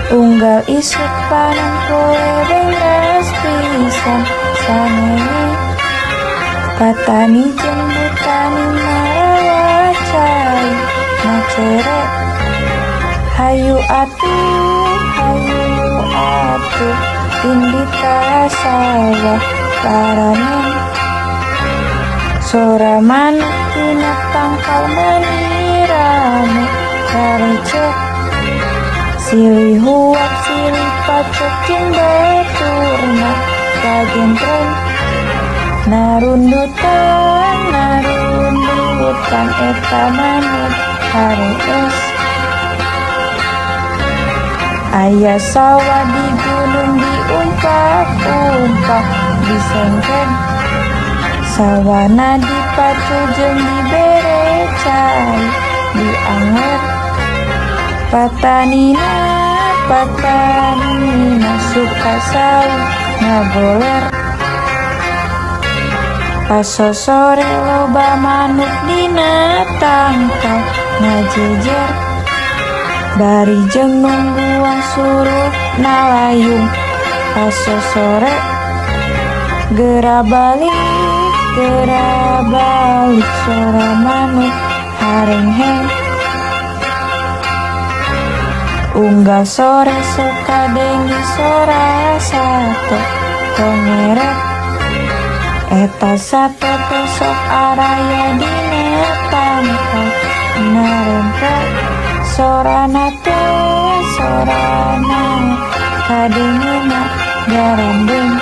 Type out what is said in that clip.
Unggal isuk panon poe bengras pisan sanenge. Patani jeung butani marawa cai ngacere. Hayu atuh, hayu atuh, indit ka sawah paranen. Sora manuk tina tangkal meuni rame rarecep. Silih huap silih pacok jeung baturna kagentreng. Narundutan, narundutan eta manuk harees. Aya sawah di gunung diumpak-umpak disengkeng. Sawahna dipacul jeung dibere cai diangler. Patanina, patanina suka saung ngagoler. Pas sosore loba manuk dina tangkal ngajejer. Bari jeung nungguan surupna layung pas sosore. Geura balik, geura balik, sora manuk harengheng. Unggal sore sok kadenge sora sato tongerek. Eta sato teh sok araya dina tangkal narempel. Sorana teh sorana kadengena garandeng.